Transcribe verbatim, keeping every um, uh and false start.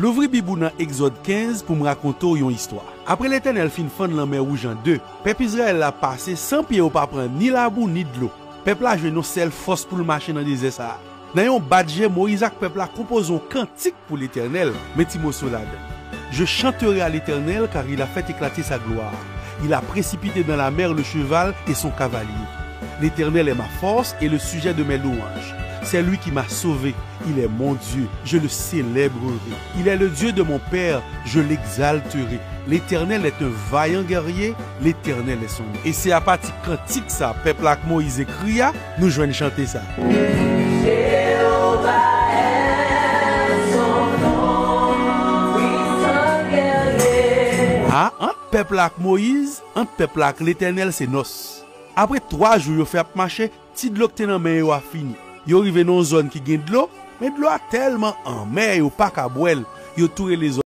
Louvri Bib ou nan Egzòd kenz pou m rakonte w yon istwa. Apre Letènèl fin fann Lanmè Wouj an de, pèp Izrayèl la pase san pye yo pa pran ni labou ni dlo. Pèp la jwenn yon sèl fòs pou l mache nan dezè sa a. Nan yon bat je, Moyiz ak pèp la konpoze yon kantik pou Letènèl, men ti moso ladan. Je chanterai à l'Éternel, car il a fait éclater sa gloire. Il a précipité dans la mer le cheval et son cavalier. L'Éternel est ma force et le sujet de mes louanges. C'est lui qui m'a sauvé. Il est mon Dieu. Je le célébrerai. Il est le Dieu de mon père. Je l'exalterai. L'Éternel est un vaillant guerrier. L'Éternel est son nom. E se apati kantik sa pèp la ak Moyiz ekri a, nou jwenn chante sa. A, ant pèp la ak Moyiz, ant pèp la ak Letènèl, se nòs. Apre twa jou yo fè ap mache, ti dlo k te nan men yo a fini. Yo rive nan yon zòn ki gen dlo, men dlo a tèlman anmè yo pa ka bwè l. Yo tou rele zòn